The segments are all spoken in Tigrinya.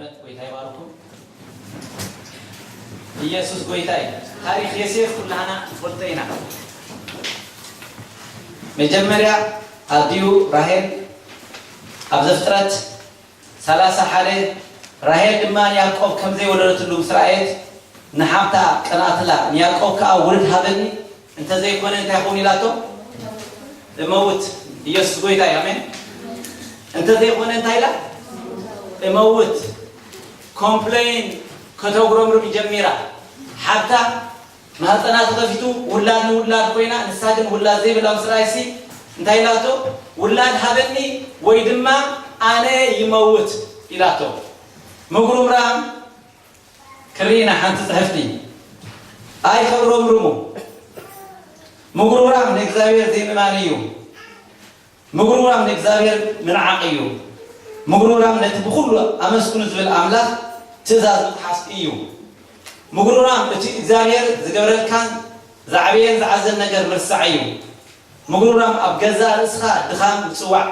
ጎይታ ይባርኩም። ኢየሱስ ጎይታ እዩ። ታሪኽ ዮሴፍ ኩላህና ንፈልጦ ኢና። መጀመርያ ኣዲኡ ራሄል ኣብ ዘፍጥረት ሰላሳ ሓደ፣ ራሄል ድማ ንያዕቆብ ከም ዘይወለደትሉ ምስ ረኣየት ንሓብታ ቀንኣትላ። ንያዕቆብ ከኣ ውሉድ ሃበኒ፣ እንተዘይኮነ እንታይ ይኸውን ኢላቶ? እመውት። ኢየሱስ ጎይታ እዩ። ኣሜን። እንተዘይኮነ እንታይ ኢላ? እመውት። ኮምፕሌን ከተጉረምርም ጀሚራ። ሓብታ ማህፀና ተኸፊቱ ውላድ ንውላድ ኮይና፣ ንሳ ግን ውላድ ዘይብላ ምስ ረኣየሲ እንታይ ኢላቶ? ውላድ ሃበኒ ወይ ድማ ኣነ ይመውት ኢላቶ። ምጉርምራም ክርኢና ሓንቲ ጽሕፍቲ። ኣይተጉረምርሙ። ምጉርምራም ንእግዚኣብሔር ዘይምእማን እዩ። ምጉርምራም ንእግዚኣብሔር ምንዓቕ እዩ። ምጉርምራም ነቲ ብኹሉ ኣመስግኑ ዝብል ኣምላኽ ትእዛዝ ምጥሓስ እዩ። ምጉርምራም እቲ እግዚኣብሔር ዝገብረልካን ዝዓበየን ዝዓዘን ነገር ምርሳዕ እዩ። ምጉርምራም ኣብ ገዛእ ርእስኻ ድኻም ምጽዋዕ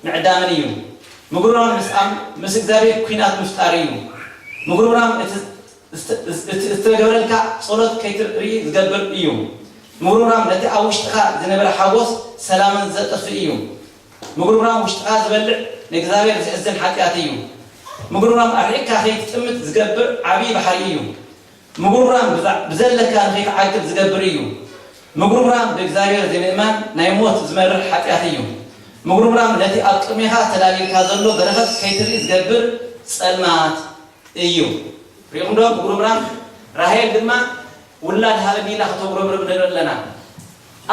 ምዕዳምን እዩ። ምጉርምራም ምስ ኣም-፣ ምስ እግዚኣብሔር ኲናት ምፍጣር እዩ። ምጉርምራም እቲ ዝተ-፣ እቲ ዝተገብረልካ ጸሎት ከይትርኢ ዝገብር እዩ። ምጉርምራም ነቲ ኣብ ውሽጥኻ ዝነበረ ሓጎስ ሰላምን ዘጥፍእ እዩ። ምጉርምራም ውሽጥኻ ዝበልዕ ንእግዚኣብሔር ዘሕዝን ሓጢኣት እዩ። ምጉርምራም ኣርሒቕካ ከይትጥምት ዝገብር ዓብዪ ባሕሪ እዩ። ምጉርምራም ብዛ-፣ ብዘለካ ንኸይትዓግብ ዝገብር እዩ። ምጉርምራም ብእግዚኣብሔር ዘይምእማን ናይ ሞት ዝመርሕ ሓጢኣት እዩ። ምጉርምራም ነቲ ኣብ ቅድሜኻ ተዳልዩልካ ዘሎ በረኸት ከይትርኢ ዝገብር ጸልማት እዩ። ርኢኹም ዶ? ምጉርምራም። ራሄል ድማ ውላድ ሃበኒ ኢላ ከተጉረምርም ንርኢ ኣለና።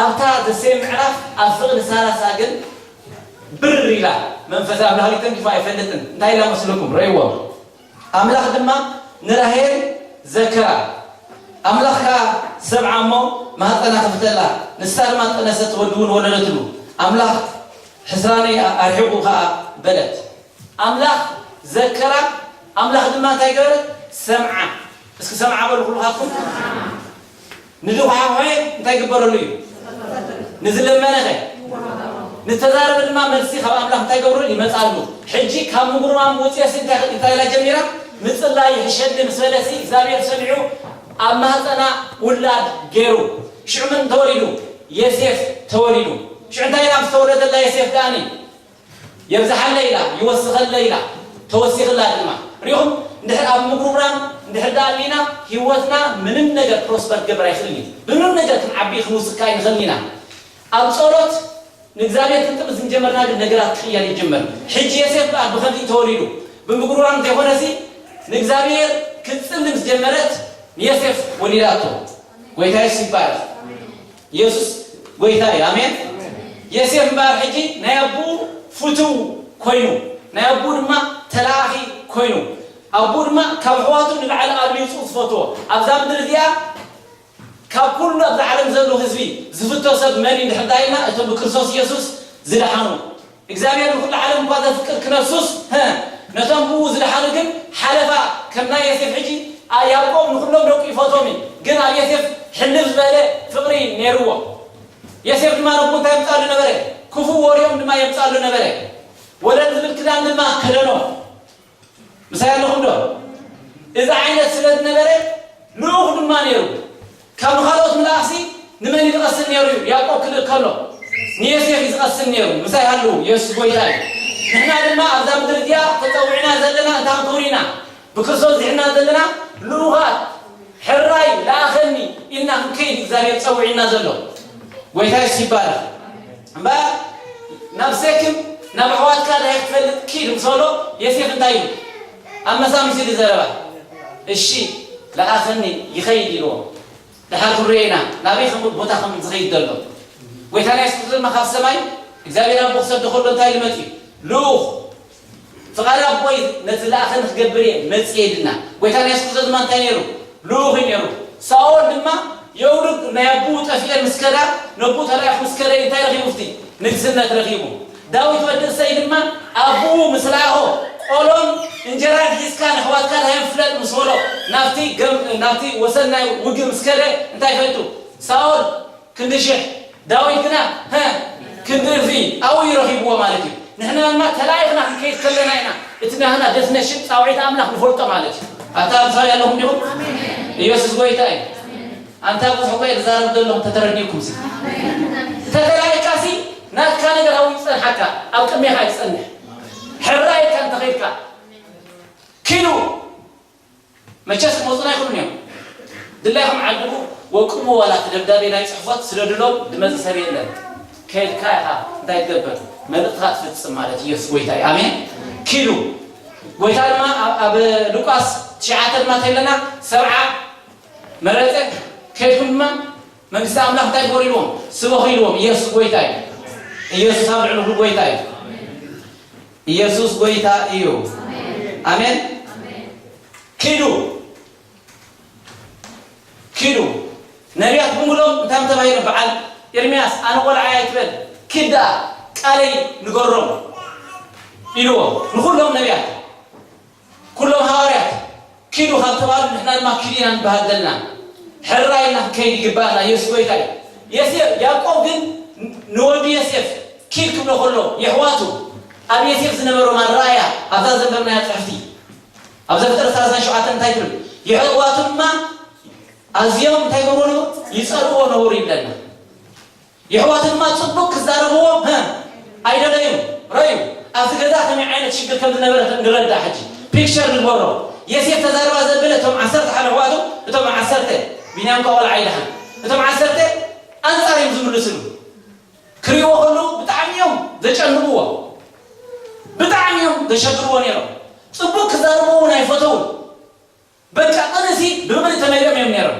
ኣብታ ዘሴም ምዕራፍ ኣብ ፍቕሪ ሳራሳ ግን ብር ኢላ መንፈስ ኣምላኽ ተንኪፋ ኣይፈልጥን። እንታይ ኢላ መስለኩም? ረእይዎ። ኣምላኽ ድማ ንራሄል ዘከራ። ኣምላኽ ከኣ ሰምዓ እሞ ማህፀና ከፈተላ። ንሳ ድማ ጠነሰት፣ ወዲ እውን ወለደትሉ። ኣምላኽ ሕስራነይ ኣርሒቑ ከኣ በለት። ኣምላኽ ዘከራ፣ ኣምላኽ ድማ እንታይ ገበረት? ሰምዓ። እስኪ ሰምዓ በሉ ኩልኻትኩም። ንድኹዓ ሆየ እንታይ ግበረሉ እዩ? ንዝለመነ ኸ? ንተዛረበ ድማ መልሲ ካብ ኣምላኽ እንታይ ገብረሉ? ይመጻሉ። ሕጂ ካብ ምጉርማም ወፂኣሲ እንታይ፣ እንታይ ኢላ ጀሚራ? ምጽላይ ይሕሸኒ ምስ በለሲ እግዚኣብሔር ሰሚዑ ኣብ ማህፀና ውላድ ገይሩ። ሽዑ መን ተወሊዱ? ዮሴፍ ተወሊዱ። ሽዑ እንታይ ኢላ ምስ ተወለደላ ዮሴፍ ደኣኒ? የብዝሓለይ ኢላ፣ ይወስኸለይ ኢላ፣ ተወሲኽላ ድማ። ሪኹም፣ እንድሕር ኣብ ምጉርምራም እንድሕር ደኣ ኣሊና፣ ህይወትና ምንም ነገር ፕሮስፐር ክገብር ኣይኽእልን እዩ። ብምንም ነገር ክንዓቢ ክንውስካ ኣይንኽእልን ኢና። ኣብ ጸሎት ንእግዚኣብሔር ክንጥምት ዝጀመርና ግን ነገራት ክቕየር ይጅምር። ሕጂ ዮሴፍ ከኣ ብኸምዚ ተወሊዱ። ብምጉርምራም ዘይኮነሲ፣ ንእግዚኣብሔር ክትጽሊ ምስ ጀመረት ንዮሴፍ ወሊዳቶ። ጎይታ የሱስ ይባረኽ። የሱስ ጎይታ እዩ። ኣሜን። የሴፍ እምበኣር ሕጂ ናይ ኣቦኡ ፍቱው ኮይኑ፣ ናይ ኣቦኡ ድማ ተላኣኺ ኮይኑ፣ ኣቦኡ ድማ ካብ ኣሕዋቱ ንላዕሊ ኣብሊጹ ዝፈትዎ፣ ኣብዛ ምድሪ እዚኣ ካብ ኩሉ ኣብዛ ዓለም ዘሎ ህዝቢ ዝፍቶ ሰብ መን እዩ እንድሕር ዳይልና፣ እቶም ብክርስቶስ የሱስ ዝደሓኑ። እግዚኣብሔር ንኹሉ ዓለም እኳ ዘፍቅር ክነሱስ፣ ሀ፣ ነቶም ብኡ ዝደሓኑ ግን ሓለፋ። ከም ናይ የሴፍ ሕጂ፣ ኣ-፣ ያዕቆብ ንኹሎም ደቁ ይፈትዎም እዩ፣ ግን ኣብ የሴፍ ሕልፍ ዝበለ ፍቕሪ ነይርዎ። የሴፍ ድማ ነቦኡ እንታይ የምጽኣሉ ነበረ? ክፉእ ወሬኦም ድማ የምጽኣሉ ነበረ። ወለል ዝብል ክዳን ድማ ከደኖ። ምሳይ ኣለኹም ዶ? እዚ ዓይነት ስለ ዝነበረ ልኡኽ ድማ ነይሩ። ካብ ንኻልኦት ምልኣኽሲ ንመን እዩ ዝቐስን ነይሩ እዩ? ያዕቆብ ክልእ ከሎ ንዮሴፍ እዩ ዝቐስን ነይሩ። ምሳይ ሃልዉ፣ የሱስ ጎይታ እዩ። ንሕና ድማ ኣብዛ ምድሪ እዚኣ ተጸዊዕና ዘለና እንታይ ክንከውን ኢና? ብክርስቶስ ዝሕና ዘለና ልኡኻት፣ ሕራይ ለኣኸኒ ኢልና ክንከይድ እግዚኣብሔር ጸዊዕና ዘሎ። ጎይታ የሱስ ይባረኽ። እምበኣር ናብ ሴክም ናብ ኣሕዋትካ ናይ ክትፈልጥ ኪድ ምስ በሎ፣ ዮሴፍ እንታይ ኢሉ? ኣብ መሳምሲ ኢሉ ዘረባ። እሺ፣ ለኣኸኒ ይኸይድ ኢልዎ። ደሓር ክንሪኦ ኢና፣ ናበይ ከም ቦታ ከም ዝኸይድ ዘሎ። ጎይታና የሱስ ክርስቶስ ድማ ካብ ሰማይ እግዚኣብሔር ኣቦ ክሰዶ ከሎ እንታይ ኢሉ መጺኡ? ልኡኽ፣ ፍቓድ ኣቦይ ነቲ ዝለኣኸኒ ክገብር እየ መጺኤ ኢልና። ጎይታና የሱስ ክርስቶስ ድማ እንታይ ነይሩ? ልኡኽ እዩ ነይሩ። ሳኦል ድማ የእውሩ ናይ ኣቦኡ ጠፊኤ ምስ ከዳ፣ ነቦኡ ተላኢኹ ምስ ከደ እንታይ ረኺቡ? እቲ ንግስነት ረኺቡ። ዳዊት ወዲ እሰይ ድማ ኣቦኡ ምስ ለኣኾ፣ ቆሎን እንጀራን ሒዝካ ንኣሕዋትካ ናዮም ፍለጥ ምስ በሎ፣ ናብቲ ገም-፣ ናብቲ ወሰን ናይ ውግእ ምስ ከደ እንታይ ፈሊጡ? ሳኦል ክንዲ ሽሕ፣ ዳዊት ግና፣ ሀ፣ ክንዲ እልፊ ኣብኡ እዩ ረኺብዎ ማለት እዩ። ንሕና ድማ ተላኢኽና ክንከይድ ከለና ኢና እቲ ናህና ደፍነሽን ጻውዒት ኣምላኽ ንፈልጦ ማለት እዩ። ኣታ ምሳሌ ኣለኹም ዲኹም? ኢየሱስ ጎይታ እዩ። ኣንታ ብዙሕ እኮ እየ ዝዛረብ ዘለኹም ተተረዲእኩም ሲ። ተተራኢካ ሲ ናትካ ነገር ኣብኡ ይጸንሓካ፣ ኣብ ቅድሜኻ ይጸንሕ። ሕራይ ኢልካ እንተኸይድካ ኪዱ መቸስ ክመጹና ኣይኽእሉን እዮም። ድላይኹም ዓድቡ ወቅቡ ዋላ እቲ ደብዳቤ ናይ ጽሕፎት ስደዱሎም ዝመጽእ ሰብ የለን። ከይድካ ኢኻ እንታይ ትገብር? መልእኽትኻ ትፍጽም ማለት ኢየሱስ ጎይታ እዩ። ኣሜን። ኪዱ ጎይታ ድማ ኣብ- ኣብ ሉቃስ ትሽዓተ ድማ ተለና ሰብዓ መረጸ። ከይድኩም ድማ መንግስቲ ኣምላኽ እንታይ ግበሩ ኢልዎም? ስበኹ ኢልዎም። ኢየሱስ ጎይታ እዩ። ኢየሱስ ኣብ ልዕሊ ኩሉ ጎይታ እዩ። ኢየሱስ ጎይታ እዩ። ኣሜን። ኪዱ ኪዱ ነቢያት ብምሎም እንታይ ተባሂሎም? በዓል ኤርምያስ ኣነ ቆልዓ ኣይትበል፣ ኪድ ደኣ ቃለይ ንገሮም ኢልዎም ንኩሎም ነቢያት። ኩሎም ሃዋርያት ኪዱ ካብ ተባሉ ንሕና ድማ ኪድ ኢና ንበሃል ዘለና። ሕራይ ኢልና ክንከይድ ይግባኣና። ኢየሱስ ጎይታ እዩ። የሴፍ ያዕቆብ ግን ንወዱ የሴፍ ኪድ ክብሎ ከሎ የሕዋቱ ኣብ የሴፍ ዝነበሮም ኣረኣእያ ኣብዛ ዘንበብናያ ጽሕፍቲ ኣብ ዘፍጥረት ሰላሳን ሸውዓተን እንታይ ትብል? የሕዋቱ ድማ ኣዝዮም እንታይ ገብሮ ነበሩ? ይጸልእዎ ነበሩ ይብለና። የሕዋቱ ድማ ጽቡቅ ክዛረብዎ ሀ ኣይደለዩ። ረዩ ኣብቲ ገዛ ከመይ ዓይነት ሽግር ከም ዝነበረ ንረዳእ። ሕጂ ፒክቸር ንግበሮ። የሴፍ ተዛረባ ዘበለ እቶም ዓሰርተ ሓደ ኣሕዋቱ፣ እቶም ዓሰርተ ቢንያም ቆልዓ ኣይደሓን፣ እቶም ዓሰርተ ኣንጻር እዮም ዝምልስሉ። ክሪእዎ ከለዉ ብጣዕሚ እዮም ዘጨንቕዎ፣ ብጣዕሚ እዮም ዘሸግርዎ ነይሮም። ጽቡቅ ክዛረብዎ እውን ኣይፈተውን። በቃ ቅንሲ ብምልእ ተመሊኦም እዮም ነይሮም።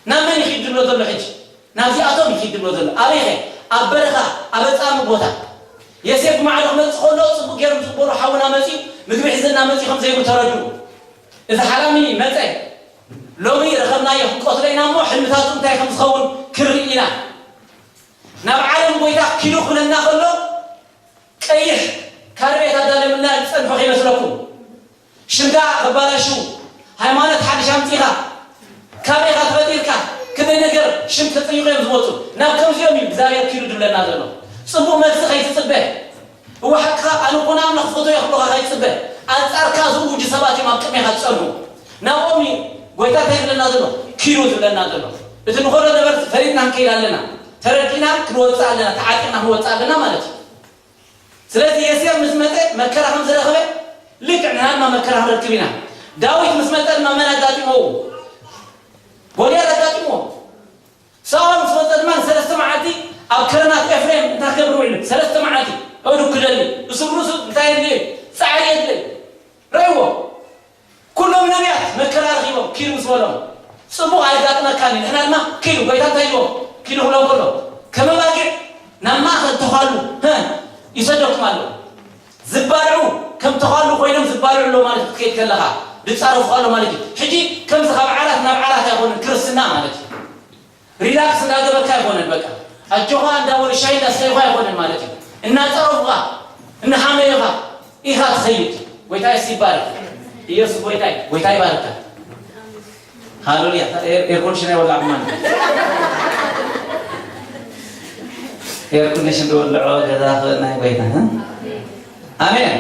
ናብ መን ይኺድ ድሎ ዘሎ ሕጂ? ናብዚኣቶም ይኺድ ድሎ ዘሎ። ኣበይ ኸ? ኣብ በረኻ፣ ኣብ ኣጻሚ ቦታ። የሴፍ ማዕዶ ክመጽእ ከሎ ጽቡቅ ገይሩ ምስ ዝበሎ ሓውና መጺኡ ምግቢ ሒዘና መጺኡ ከም ዘይብሉ ተረድኡ። እዚ ሓላሚ መጸ። ሎሚ ረኸብናዮ ክንቀትሎ ኢና እሞ ሕልምታቱ እንታይ ከም ዝኸውን ክንርኢ ኢና። ናብ ዓለም ጎይታ ኪዱ ክብለና ከሎ ቀይሕ ካርቤት ኣዳለምና ዝጸንሑ ከይመስለኩም። ሽምካ ከባላሹ፣ ሃይማኖት ሓድሽ ኣምጺኻ፣ ካበይ ኢኻ ተፈጢርካ፣ ክንደይ ነገር ሽም ተጸይቑ እዮም ዝመጹ። ናብ ከምዚኦም እዩ እግዚኣብሔር ኪዱ ዝብለና ዘሎ። ጽቡቕ መልሲ ከይትጽበ። እወ ሓቅኻ፣ ኣነ እኮ ንኣምላኽ ክፈትዎ እየ ክብሉኻ ከይትጽበ። ኣንጻርካ ዝእውጁ ሰባት እዮም ኣብ ቅድሜኻ ዝጸንሑ። ናብኦም እዩ ጎይታ እንታይ ዝብለና ዘሎ? ኪዱ ዝብለና ዘሎ። እቲ ንኸዶ ነበርቲ ፈሊጥና ክንከይድ ኣለና። ተረዲእና ክንወጽእ ኣለና። ተዓጢቕና ክንወጽእ ኣለና ማለት እዩ። ስለዚ የሴፍ ምስ መጸ መከራ ከም ዝረኸበ ልክዕ ንሕና ድማ መከራ ክንረክብ ኢና። ዳዊት ምስ መጸ ድማ መን ኣጋጢሞዎ? ጎልያድ ኣጋጢሞዎ። ሳኦል ምስ መጸ ድማ ንሰለስተ መዓልቲ ኣብ ከረናት ኤፍሬም እንታይ ክገብር ውዒሉ? ሰለስተ መዓልቲ ኣእዱግ ክደሊ፣ እሱር ርእሱ እንታይ የድልዮ? ጻዕሪ የድልዮ። ረእይዎ። ኩሎም ነቢያት መከራ ረኺቦም ኪዱ ምስ በሎም፣ ጽቡቕ ኣየጋጥመካን እዩ። ንሕና ድማ ኪዱ፣ ጎይታ እንታይ ኢልዎም? ኪዱ ክብሎም ከሎ፣ ከም ኣባጊዕ ናብ ማእከል ተዃሉ፣ ሀ፣ ይሰደኩም ኣሎ። ዝባልዑ ከም ተዃሉ ኮይኖም ዝባልዑ ኣለዉ ማለት እዩ። ክትከይድ ከለኻ ዝጻረፉኻ ኣለዉ ማለት እዩ። ሕጂ ከምዚ ካብ ዓራት ናብ ዓራት ኣይኮነን ክርስትና ማለት እዩ። ሪላክስ እንዳገበርካ ኣይኮነን፣ በቃ ኣጆኻ እንዳበሉ ሻሂ እንዳስተዩኻ ኣይኮነን ማለት እዩ። እናጸረፉኻ፣ እናሓመዩኻ ኢኻ ትኸይድ። ጎይታ የሱስ ይባረክ። ኢየሱስ ጎይታ እዩ። ጎይታ ይባርካ። ሃሌሉያ። ኤር- ኤር ኮንዲሽን ኣይወላዕኩማን። ኤር ኮንዲሽን ዝወልዖ ገዛ ክበና ጎይታ። እ? ኣሜን።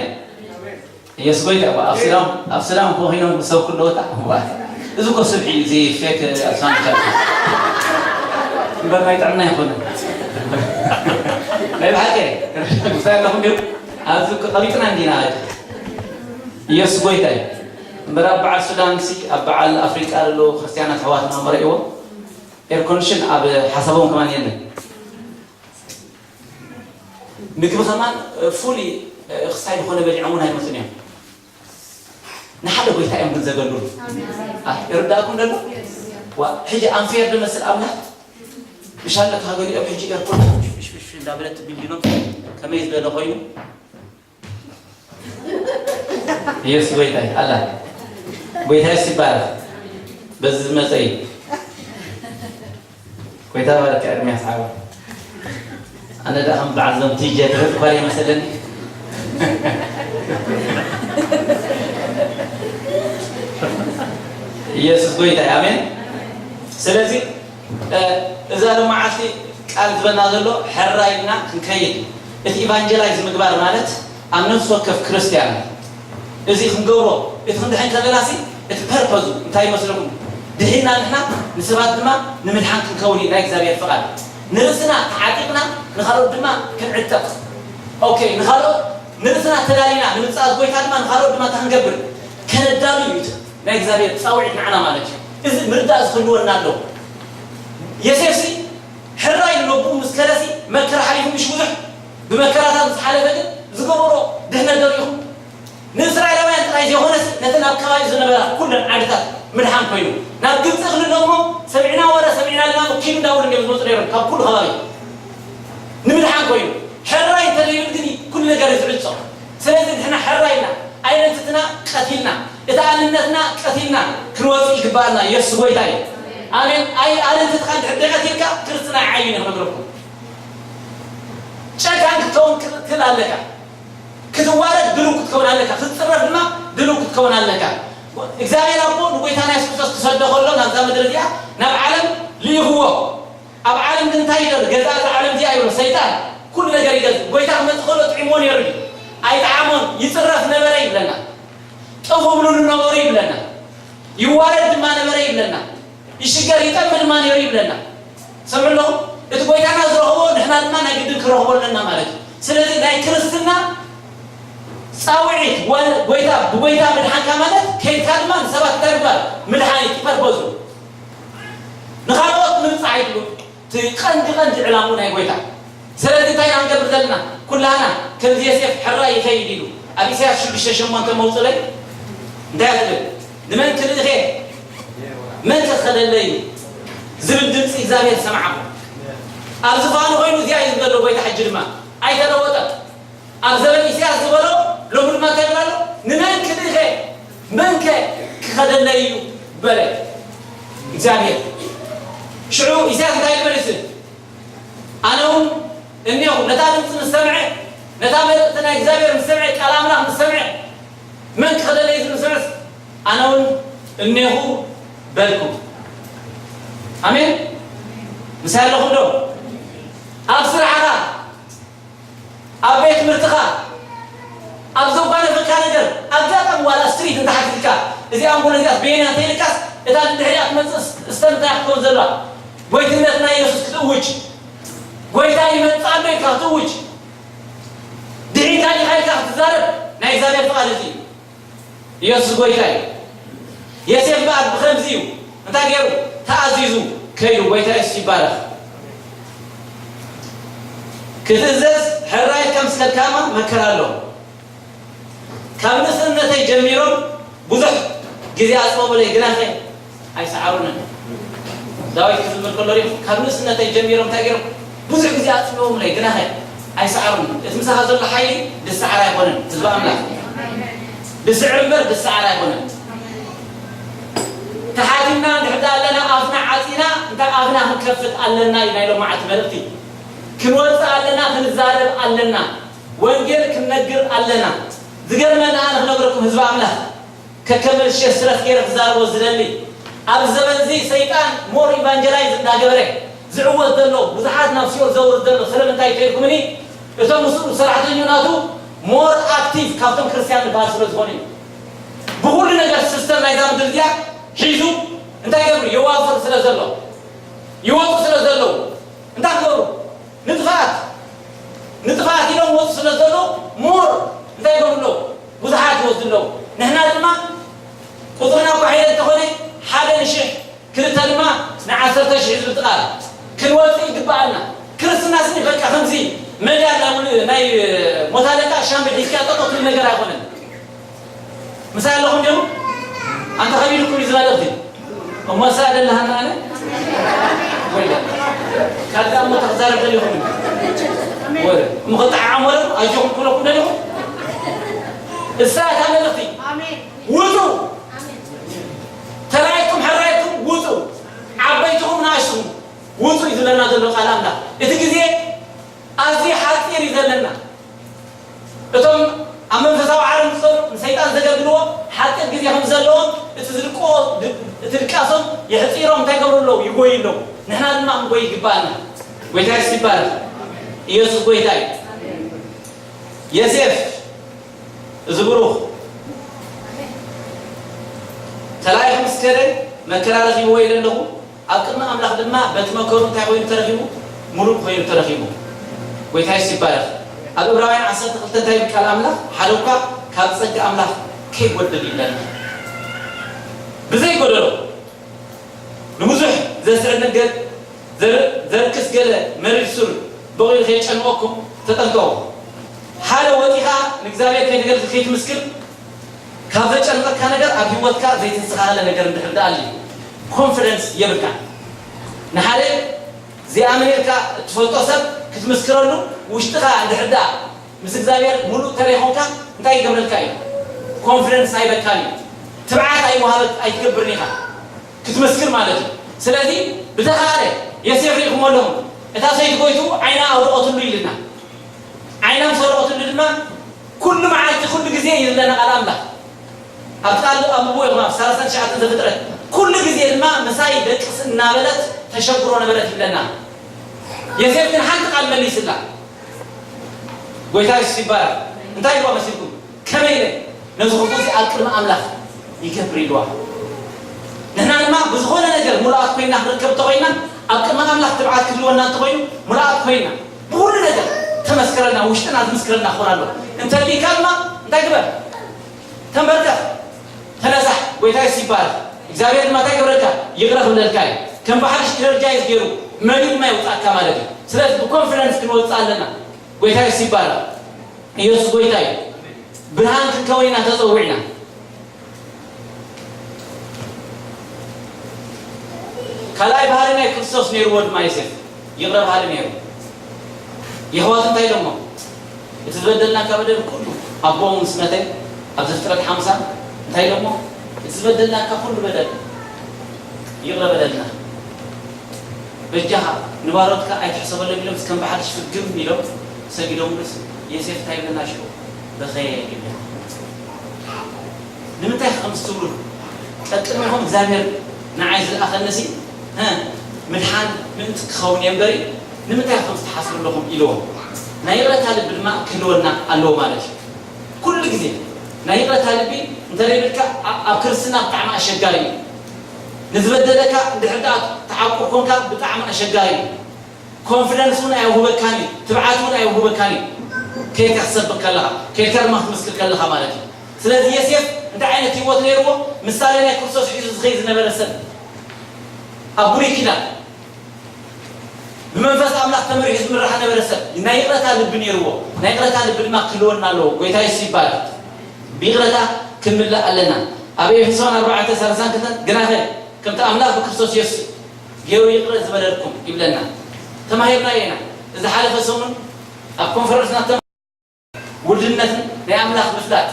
ኢየሱስ ጎይታ እዩ። ኣብ ስዳም ኣብ ስዳም እኮ ኮይኖም ሰብ ክለወጣ። ዋ፣ እዚ እኮ ስብሒ እዩ፣ እዚ ፌክ ኣስፋንቻ እምበር ናይ ጥዕና ኣይኮነን። ናይ ብሓቂ ምሳይ ኣለኹም ድዩ? ኣብዚ እኮ ቀቢጥና እንዲና። ኢየሱስ ጎይታ እዩ። እምበር ኣብ በዓል ሱዳን ሲ ኣብ በዓል ኣፍሪቃ ዘለዉ ክርስትያናት ኣሕዋትና እምበር እዎ ኤር ኮንዲሽን ኣብ ሓሳቦም ከማን የለን። ምግቢ ከማን ፉሊ ክሳይ ዝኾነ በሊዖም እውን ኣይመፁን እዮም። ንሓደ ጎይታ እዮም ግን ዘገልግሉ። አ፣ ይርዳእኩም ደሎ? ዋ፣ ሕጂ ኣንፌር ዝመስል ኣምላኽ ምሻለ ካገሊኦም ሕጂ ኤርፖርት ሽፍሽፍሽ እንዳበለት ቢልዲኖም ከመይ ዝበለ ኮይኑ። ኢየሱስ ጎይታ እዩ። ኣላ ጎይታ የሱስ ይባረክ። በዚ ዝመፀ እዩ። ጎይታ ባርካ ኤርምያስ ሓወይ። ኣነ ደኣ ከም በዓል ዞም ቲጀ ትብል እኳ እየ መሰለኒ። ኢየሱስ ጎይታ እዩ። ኣሜን። ስለዚ እ፣ እዛ ሎማዓልቲ ቃል ዝበና ዘሎ ሕራይ ኢልና ክንከይድ። እቲ ኢቫንጀላይዝ ምግባር ማለት ኣብ ነፍሲ ወከፍ ክርስትያን እዚ ክንገብሮ፣ እቲ ክንድሕን ከለናሲ፣ እቲ ፐርፐዙ እንታይ ይመስለኩም? ድሒና ንሕና ንሰባት ድማ ንምድሓን ክንከውን እዩ ናይ እግዚኣብሔር ፍቓድ። ንርእስና ተዓጢቕና ንኻልኦት ድማ ክንዕጠቕ። ኦኬ፣ ንኻልኦት ንርእስና ተዳሊና ንምጽኣት ጎይታ ድማ ንኻልኦት ድማ እንታይ ክንገብር? ከነዳሉ እዩ እቲ ናይ እግዚኣብሔር ጻውዒት ንዓና ማለት እዩ። እዚ ምርዳእ ዝህልወና ኣለዎ። የሴፍሲ ሕራይ ንነብኡ ምስ ከለሲ መከራ ሓሊፉ ምሽ ብዙሕ ብመከራታት ምስ ሓለፈ ግን ዝገበሮ ድሕነት ዶ ርኢኹም? ንእስራኤላውያን ጥራይ ዘይኮነስ ነተን ኣብ ከባቢ ዝነበራ ኩለን ዓድታት ምድሓን ኮይኑ ናብ ግብፂ ክልለሞ ሰሚዕና ወረ ሰሚዕና ለና ኪዱ እንዳበሉ እዮም ዝመፁ ነይሮም ካብ ኩሉ ከባቢ ንምድሓን ኮይኑ ሕራይ እንተዘይብል ግን ኩሉ ነገር እዩ ዝዕፆ። ስለዚ ንሕና ሕራይና ኣይደንትትና ቀቲልና እቲ ኣንነትና ቀቲልና ክንወፅእ ይግባኣና። የሱስ ጎይታ እዩ። ኣሜን። ኣይ ኣንነትካ እንድሕር ደቀቲልካ ክርስትና ኣይዓይን ክነግረኩም ጨካን ክትከውን ክትክእል ኣለካ። ክትዋረድ ድሉው ክትከውን ኣለካ። ክትፅረፍ ድማ ድሉው ክትከውን ኣለካ። እግዚኣብሔር ኣቦ ንጎይታና የሱስ ክርስቶስ ክሰዶ ከሎ ናብዛ ምድሪ እዚኣ ናብ ዓለም ልኢኽዎ። ኣብ ዓለም ግን እንታይ ይደር ገዛ እዛ ዓለም እዚኣ ይብሎ ሰይጣን ኩሉ ነገር ይገዝ። ጎይታ ክመፅእ ከሎ ጥዒሞ ነይሩ እዩ። ኣይጠዓሞን። ይፅረፍ ነበረ ይብለና። ጠፍ ብሉሉ ነበሩ ይብለና። ይዋረድ ድማ ነበረ ይብለና። ይሽገር ይጠሚ ድማ ነይሩ ይብለና። ሰምዑ ኣለኹም? እቲ ጎይታና ዝረኽቦ ንሕና ድማ ናይ ግድን ክረኽቦ ኣለና ማለት እዩ። ስለዚ ናይ ክርስትና ፃውዒት ወ- ጎይታ ብጎይታ ምድሓንካ ማለት ከይድካ ድማ ንሰባት እንታይ ምግባር ምድሓን እዩ ፐርፖዙ ንኻልኦት ምብፃሕ ኣይትብሉ እቲ ቀንዲ ቀንዲ ዕላሙ ናይ ጎይታ። ስለዚ እንታይ ኢና ንገብር ዘለና? ኩላና ከምዚ የሴፍ ሕራይ ይኸይድ ኢሉ ኣብ ኢሳያስ ሽዱሽተ ሸሞንተ መውፅለይ እንታይ ትብል? ንመን ክልእኸ መን ከኸደለይ ዝብል ድምፂ እግዚኣብሔር ሰምዓኹ። ኣብ ዝፋኑ ኮይኑ እዚኣ እዩ ዝበሎ ጎይታ። ሕጂ ድማ ኣይተለወጠን። ኣብ ዘበን ኢሳያስ ዝበሎ ሎሚ ድማ እንታይ ይብል ኣሎ? ንመን ክልእኸ መንከ ክኸደለይ እዩ በለ እግዚኣብሔር። ሽዑ ኢሳያስ እንታይ ይብል መሊሱ? ኣነ እውን እኔኹ ነታ ድምፂ ምስ ሰምዐ ነታ መልእኽቲ ናይ እግዚኣብሔር ምስ ሰምዐ ቃል ኣምላኽ ምስ ሰምዐ መን ክኸደለይ ዝብል ምስ ሰምዐስ ኣነ እውን እኔኹ በልኩ። ኣሜን። ምሳይ ኣለኹም ዶ? ኣብ ስራሕኻ ኣብ ቤት ትምህርትኻ ኣብ ዘጓነፈካ ነገር ኣጋጣሚ ዋላ ስትሪት እንተሓቲትካ እዚኣ እምቡለ እዚኣ በየና እንተይልካስ እታ ድድሕሪኣ ትመፅእ ስተንታ ክትከውን ዘለዋ ጎይትነት ናይ የሱስ ክትእውጅ ጎይታ ይመፅእ ኣሎ ኢልካ ክትእውጅ ድሒንካ ዲኻ ኢልካ ክትዛረብ ናይ እግዚኣብሔር ፍቓድ እዚ እዩ። ኢየሱስ ጎይታ እዩ። የሴፍ በኣር ብኸምዚ እዩ እንታይ ገይሩ ተኣዚዙ ከይዱ። ጎይታ የሱስ ይባረኽ። ክትእዘዝ ሕራይ ከም ስከልካማ መከራ ኣሎ። ካብ ንእስነተይ ጀሚሮም ብዙሕ ግዜ ኣፅበቡለይ ግናኸ ኣይሰዓሩንን። ዳዊት ክዝምር ከሎ ሪኹ ካብ ንእስነተይ ጀሚሮም እንታይ ገይሮም ብዙሕ ግዜ ኣፅበቡለይ ግናኸ ኣይሰዓሩንን። እቲ ምሳኻ ዘሎ ሓይሊ ድሰዓር ኣይኮነን። ህዝቢ ኣምላኽ ድስዕር እምበር ድሰዓር ኣይኮነን። ተሓቲምና እንድሕር ኣለና ኣፍና ዓፂና እንታይ ኣፍና ክንከፍት ኣለና እዩ ናይ ሎማዓቲ መልእኽቲ። ክንወፅእ ኣለና ክንዛረብ ኣለና። ወንጌል ክንነግር ኣለና። ዝገርመና ኣነ ክነግረኩም ህዝቢ ኣምላኽ ከከመልሸ ስረፍ ገይረ ክዛረቦ ዝደሊ ኣብ ዘበን እዚ ሰይጣን ሞር ኢቫንጀላይዝ እንዳገበረ ዝዕወት ዘሎ ብዙሓት ናብ ሲኦል ዘውርድ ዘሎ ስለምንታይ ተልኩምኒ እቶም ምስኡ ሰራሕተኞ ናቱ ሞር ኣክቲቭ ካብቶም ክርስቲያን ዝበሃል ስለ ዝኾኑ እዩ። ብኩሉ ነገር ሲስተም ናይዛ ምድር እዚኣ ሒዙ እንታይ ገብሩ የዋፍር ስለ ዘሎ ይወጡ ስለ ዘለዉ እንታይ ክገብሩ ንጥፋት ንጥፋት ኢሎም ወፁ ስለ ዘለዉ ሞር እንታይ ይገብሩ ኣለዉ ብዙሓት ይወስዱ ኣለዉ። ንሕና ድማ ቁፅርና እኳ ሓይለ እንተኾነ ሓደ ንሽሕ ክልተ ድማ ንዓሰርተ ሽሕ ዝብል ጥቓ ክንወፅእ ይግበኣና። ክርስትና ስኒ በቃ ከምዚ መዳል ናይ ሞት ኣለቃ ሻምብል ሒዝካ ጠጠው ትብል ነገር ኣይኮነን። ምሳይ ኣለኹም ዲኹም? ኣንተ ከቢድኩም እዩ ዝባለኽቲ እሞ ንሳ ደለሃና ኣነ ወይ ካልእ እሞ ተክዛረብ ደሊኹም ወረ እሞ ክጠዓዓም ወረ ኣይጆኹም ክብለኩም ደሊኹም እሳ እታ መልእኽቲ ውፁ ተራይኩም ሕራይኩም ውፁ ዓበይትኹም ንኣሽትኹም ውፁ እዩ ዝብለና ዘሎ ቃል ኣምላኽ እቲ ግዜ ኣዝዩ ሓፂር እዩ ዘለና እቶም ኣብ መንፈሳዊ ዓለም ዝፀኑ ንሰይጣን ዘገልግልዎ ሓፂር ግዜ ከም ዘለዎም እቲ ዝድቅዎ እቲ ድቃሶም የሕፂሮም እንታይ ገብሩ ኣለዉ ይጎዩ ኣለዉ ንሕና ድማ ክንጎይ ይግባኣና ጎይታ የሱስ ይባረክ ኢየሱስ ጎይታ እዩ የሴፍ እዚ ብሩኽ ከላይኹም ምስ ከደ መከራ ረኺብዎ ኢለ ኣለኹ። ኣብ ቅድሚ ኣምላኽ ድማ በቲ መከሩ እንታይ ኮይኑ ተረኺቡ? ምሉእ ኮይኑ ተረኺቡ። ጎይታ የሱስ ይባረኽ። ኣብ ዕብራውያን ዓሰርተ ክልተ እንታይ ይብል ቃል ኣምላኽ? ሓደ እኳ ካብ ጸጋ ኣምላኽ ከይጎድል ይብለና። ብዘይ ጎደሎ ንብዙሕ ዘስዕብ ነገር ዘር- ዘርክስ ገለ መሪር ሱር በቒሉ ከየጨንቐኩም ተጠንቀቑ። ሓደ ወጢኻ ንእግዚኣብሔር ከይተገልግል ከይትምስክር ካብ ዘጨንቐካ ነገር ኣብ ህይወትካ ዘይተስተኻኸለ ነገር እንድሕር ደኣ ኣልዩ ኮንፊደንስ የብልካ። ንሓደ ዘይኣመነ ኢልካ እትፈልጦ ሰብ ክትምስክረሉ ውሽጥኻ እንድሕር ደኣ ምስ እግዚኣብሔር ሙሉእ ተለይኾንካ እንታይ ይገብረልካ እዩ? ኮንፊደንስ ኣይበካን እዩ። ትብዓት ኣይወሃበክ ኣይትገብርን ኢኻ ክትምስክር ማለት እዩ። ስለዚ ብተኻለ የሴፍ ሪእኹሞ ኣለኹም። እታ ሰይቲ ጎይቱ ዓይና ኣውደቐትሉ ኢልና። ዓይና ምስ ኣውደቐትሉ ድማ ኩሉ መዓልቲ ኩሉ ግዜ እዩ ዝብለና ቃል ኣምላኽ። ኣብ ቃል ኣንብቦ ኢኹም ኣብ ሰላሳን ትሽዓተን ዘፍጥረት። ኩሉ ግዜ ድማ ምሳይ ደቅስ እናበለት ተሸግሮ ነበረት ይብለና። የሴፍ ግን ሓንቲ ቃል መሊስላ። ጎይታ የሱስ ይባረክ። እንታይ ኢልዋ መሲልኩም? ከመይ ኢለ ነዚ ክፉእ እዚ ኣብ ቅድሚ ኣምላኽ ይገብር ኢልዋ። ንሕና ድማ ብዝኾነ ነገር ሙሉኣት ኮይና ክንርከብ እንተኾይና፣ ኣብ ቅድሚ ኣምላኽ ትብዓት ክህልወና እንተኾይኑ፣ ሙሉኣት ኮይና ብኹሉ ነገር ተመስክረልና፣ ውሽጥና ዝምስክረልና ክኾን ኣለዎ። እንተሊካ ድማ እንታይ ግበር? ተንበርከኽ፣ ተነሳሕ። ጎይታ የሱስ ይባረክ። እግዚኣብሔር ድማ እንታይ ይገብረልካ? ይቕረ ክብለልካ እዩ። ከም ብሓድሽ ኢነርጃይዝ ገይሩ መሊኡ ድማ የውፅኣካ ማለት እዩ። ስለዚ ብኮንፊደንስ ክንወፅእ ኣለና። ጎይታ የሱስ ይባረክ። ኢየሱስ ጎይታ እዩ። ብርሃን ክንከውን ኢና ተፀዊዕና። ካልኣይ ባህሪ ናይ ክርስቶስ ነይርዎ ድማ ዮሴፍ ይቕረ በሃሊ ነይሩ። የሕዋቱ እንታይ ኢሎሞ? እቲ ዝበደልናካ በደል ኩሉ ኣቦኡ ምስ መተ ኣብ ዘፍጥረት ሓምሳ እንታይ ኢሎሞ? እቲ ዝበደልናካ ኩሉ በደል ይቕረ በለልና። በጃኻ ንባሮትካ ኣይትሕሰበሎም ኢሎም ከም ብሓድሽ ፍግም ኢሎም ሰጊዶምሉስ ዮሴፍ እንታይ ይብለና ሽዑ? በኸየ ይብለና። ንምንታይ ከምዚ ትብሉ? ቀቅድሚኹም እግዚኣብሔር ንዓይ ዝለኣኸንሲ ምድሓን ምእንቲ ክኸውን እየ እምበሪ ንምንታይ ከምዚ ትሓስቡ ኣለኹም ኢልዎም። ናይ ይቕረታ ልቢ ድማ ክህልወና ኣለዎ ማለት እዩ። ኩሉ ግዜ ናይ ይቕረታ ልቢ እንተዘይብልካ ኣብ ክርስትና ብጣዕሚ ኣሸጋሪ እዩ። ንዝበደለካ እንድሕር ደኣ ተዓቁብ ኮንካ ብጣዕሚ ኣሸጋሪ እዩ። ኮንፊደንስ እውን ኣይውህበካን እዩ። ትብዓት እውን ኣይውህበካን እዩ። ከይካ ክትሰብክ ከለኻ ከይካ ድማ ክትምስክር ከለኻ ማለት እዩ። ስለዚ የሴፍ እንታይ ዓይነት ህይወት ነይርዎ? ምሳሌ ናይ ክርስቶስ ሒዙ ዝኸይ ዝነበረ ሰብ ኣብ ብሉይ ኪዳን ብመንፈስ ኣምላኽ ተመሪሑ ዝምራሕ ነበረ ሰብ ናይ ይቕረታ ልቢ ነይርዎ። ናይ ይቕረታ ልቢ ድማ ክህልወና ኣለዎ። ጎይታ የሱስ ይባረክ። ብይቕረታ ክንምላእ ኣለና። ኣብ ኤፌሶን ኣርባዕተ ሰላሳን ክልተን ግናኸ ከምቲ ኣምላኽ ብክርስቶስ የሱስ ገይሩ ይቕረ ዝበለልኩም ይብለና። ተማሂርናዮ ኢና። እዚ ሓለፈ ሰሙን ኣብ ኮንፈረንስና ተማ ውልድነትን ናይ ኣምላኽ ምፍላጥ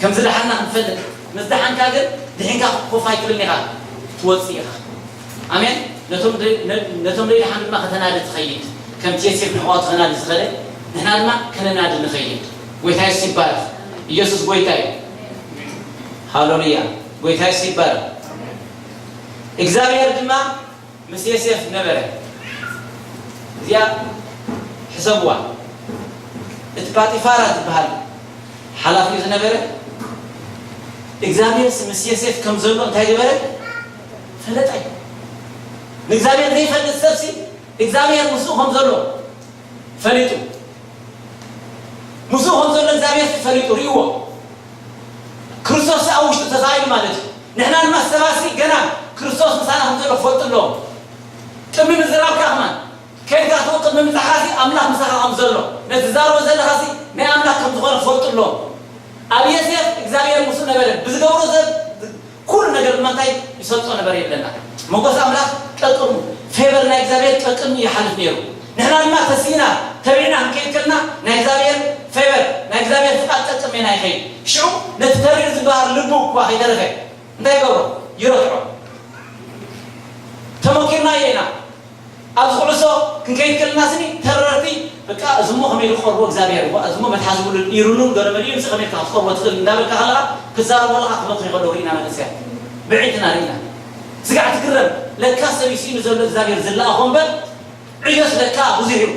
ከም ዝደሓንና ክንፈልጥ ምስ ደሓንካ ግን ድሒንካ ኮፍ ኣይትብልን ኢኻ ትወፅእ ኢኻ። ኣሜን። ነቶም ደይ- ነ- ነቶም ደይደሓኑ ድማ ከተናዲ ትኸይድ ከምቲ የሴፍ ንሕዋቱ ከናዲ ዝኸደ ንሕና ድማ ከነናዲ ንኸይድ። ጎይታ የሱስ ይባረክ። ኢየሱስ ጎይታ እዩ። ሃሌሉያ። ጎይታ የሱስ ይባረክ። እግዚኣብሔር ድማ ምስ የሴፍ ነበረ። እዚኣ ሕሰብዋ። እቲ ጳጢፋራ ዝበሃል ሓላፊኡ ዝነበረ እግዚኣብሔር ምስ የሴፍ ከም ዘሎ እንታይ ገበረ? ፈለጠ። ንእግዚኣብሔር ዘይፈልጥ ሰብሲ እግዚኣብሔር ምስኡ ከም ዘሎ ፈሊጡ ምስኡ ከም ዘሎ እግዚኣብሔር ፈሊጡ ርእዎ። ክርስቶስ ኣብ ውሽጡ ተሳኢሉ ማለት እዩ። ንሕና ድማ ሰባሲ ገና ክርስቶስ ምሳና ከም ዘሎ ክፈልጡ ኣለዎም። ቅድሚ ምዝራብካ ከማን ከድካ ትው ቅድሚ ምብጻሕካ ሲ ኣምላኽ ምሳኻ ከም ዘሎ ነቲ ትዛረቦ ዘለኻ ሲ ናይ ኣምላኽ ከም ዝኾነ ክፈልጡ ኣለዎም። ኣብ የሴፍ እግዚኣብሔር ምስኡ ነበረ። ብዝገብሮ ሰብ ኩሉ ነገር ድማ እንታይ ይሰልጦ ነበር የብለና። ሞገስ ኣምላኽ ቀቅድሙ ፌቨር ናይ እግዚኣብሔር ቀቅድሙ ይሓልፍ ነይሩ። ንሕና ድማ ተሲእና ተቢዕና ክንከይድ ከልና ናይ እግዚኣብሔር ፌቨር ናይ እግዚኣብሔር ፍቓድ ቀቅድሜና ይኸይድ። ሽዑ ነቲ ተሪር ዝበሃል ልቡ እኳ ከይተረፈ እንታይ ይገብሮ? ይረትዖ። ተመኪርናዮ ኢና። ኣብዚ ኩዕሶ ክንከይድ ከለና ስኒ ተረርቲ በቃ እዝሞ ከመይ ኢሉ ክቐርቦ እግዚኣብሔር እኳ እዝሞ መትሓዚ ብሉ ኢሩሉን ገለ መሊኡ ምስ ከመይ ኢልካ ክትቀርቦ ትኽእል እንዳበልካ ከለኻ ክዛረቦ ኣለኻ ክበኽ ይኸሎ ርኢና መንእሰያት ብዒንትና ርኢና። ስጋዕ ትግረም ለካ ሰብ ይስኢኑ ዘሎ እግዚኣብሔር ዝለኣኾ እምበር ዕዮስ ለካ ብዙሕ እዩ።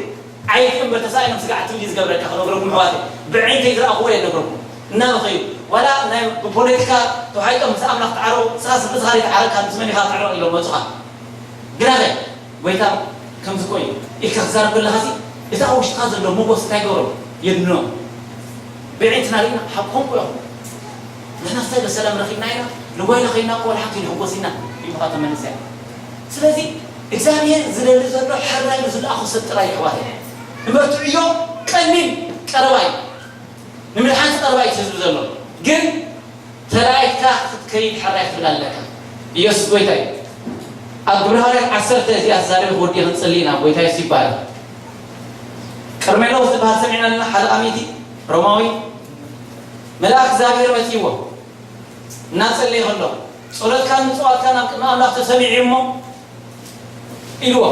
ዓየት እምበር ተሳኢኖም ስጋዕ ትብል እዩ ዝገብረካ ክነግረኩም ኣሕዋተይ ብዒንተይ ዝረኣኽዎ እየ ነግረኩም እናበኸዩ ዋላ ናይ ብፖለቲካ ተዋሒጦም ምስ ኣምላኽ ተዓረቑ፣ ንስኻስ ርእስኻ ዘይተዓረቕካ ምስ መን ኢኻ ክትዕረቕ ኢሎም መጹኻ። ግናኸ ጎይታ ከምዚ እኮ እዩ ኢልካ ክትዛረብ ከለኻሲ፣ እቲ ኣብ ውሽጥኻ ዘሎ ሞጎስ እንታይ ይገብሮ? የድንኖ። ብዒንትና ርኢና ሓቅኹም እኮ ኢኹም። ንሕና እንታይ በሰላም ረኺብና ኢና፣ ንጓይላ ኸይድና እኮ ወላ ሓንቲ ንሕጎስ ኢና ይብሉኻ እቶም መንእሰያት። ስለዚ እግዚኣብሔር ዝደሊ ዘሎ ሕራይ ንዝለኣኹ ሰብ ጥራይ እዩ ኣሕዋተይ። ንመርትዕዮ ቀሊል ቀረባ እዩ። ንምድሓን ዝቐረባ እዩ ህዝቢ ዘሎ። ግን ተላኢትካ ክትከይድ ሕራይ ክትብል ኣለካ። ኢየሱስ ጎይታ እዩ። ኣብ ግብረ ሃዋርያት ዓሰርተ እዚኣ ተዛሪበ ክወዲ ክንጽሊ ኢና። ጎይታ የሱስ ይባረክ። ቀርሜሎስ ዝበሃል ሰሚዕና ኣለና። ሓደ ኣሚቲ ሮማዊ መልኣክ እግዚኣብሔር መጺዎ እናጸለየ ከሎ ጸሎትካን ምጽዋትካን ኣብ ቅድሚ ኣምላኽ ተሰሚዑ እሞ ኢልዎ።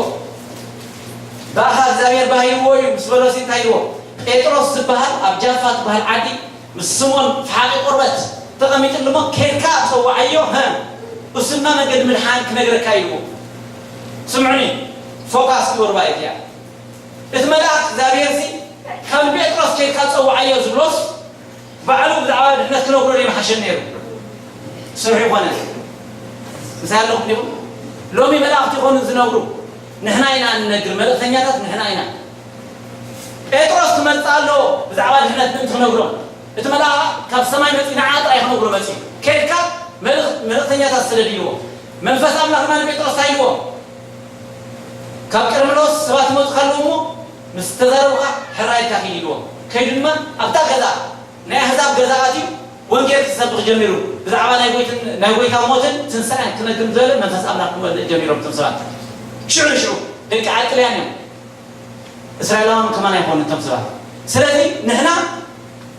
ብኣኻ እግዚኣብሔር ባሂዎ እዩ ምስ በሎሲ እንታይ ኢልዎ? ጴጥሮስ ዝበሃል ኣብ ጃፋ ትበሃል ዓዲ ምስ ስሞን ፈሓቂ ቆርበት ተቐሚጥሉ እሞ ኬድካ ጸውዓዮ፣ ሀ፣ እሱማ መንገዲ ምድሓን ክነግረካ ኢልዎ። ስምዑኒ፣ ፎካስ ግበሩ ባይ እቲኣ። እቲ መልኣክ እግዚኣብሔር ሲ ካብ ጴጥሮስ ኬድካ ጸውዓዮ ዝብሎስ ባዕሉ ብዛዕባ ድሕነት ክነግሮ ደይ መሓሸን ነይሩ። ስርሑ ይኾነ ምሳይ ኣለኹም ዲኹም? ሎሚ መላእኽቲ ይኾኑ ዝነግሩ ንሕና ኢና እንነግር፣ መልእኽተኛታት ንሕና ኢና። ጴጥሮስ ክመጽእ ኣለዎ ብዛዕባ ድሕነት ምእንቲ ክነግሮም። እቲ መልኣኽ ካብ ሰማይ መጺኡ ንዓ ጥራይ ክነግሮ መጺኡ። ኬድካ መልእኽ-፣ መልእኽተኛታት ስደድ ኢልዎ። መንፈስ ኣምላኽ ድማ ንጴጥሮስ እንታይ ኢልዎ? ካብ ቀርሜሎስ ሰባት ይመጹ ኣለዉ እሞ ምስ ተዛረቡኻ ሕራይ ኢልካ ኪድ ኢልዎ። ከይዱ ድማ ኣብታ ገዛ ናይ ኣህዛብ ገዛ ኣትዩ ወንጌል ክሰብኽ ጀሚሩ። ብዛዕባ ናይ ጎይትን-፣ ናይ ጎይታ ሞትን ትንሳኤን ክነግር ዝበለ መንፈስ ኣምላኽ ክመልእ ጀሚሮም እቶም ሰባት። ሽዑ ንሽዑ ደቂ ዓጥልያን እዮም። እስራኤላውያን ከማን ኣይኮኑ እቶም ሰባት። ስለዚ ንሕና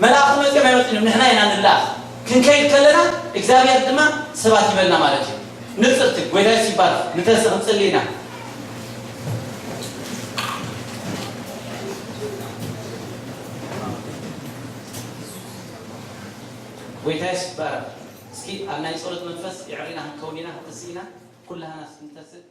መላእኽቲ መጺኦም ኣይመጹን እዮም፣ ንሕና ኢና ንለኣኽ። ክንከይድ ከለና እግዚኣብሔር ድማ ሰባት ይበልና ማለት እዩ። ንጽርቲ ጎይታ የሱስ ይባረኽ። ንተንስእ ክንጽሊ ኢና። ጎይታ የሱስ ይባረኽ። እስኪ ኣብ ናይ ጸሎት መንፈስ የዕሪና ክንከውን ኢና፣ ክንተስእ ኢና። ኩላህና እስኪ ንተስእ።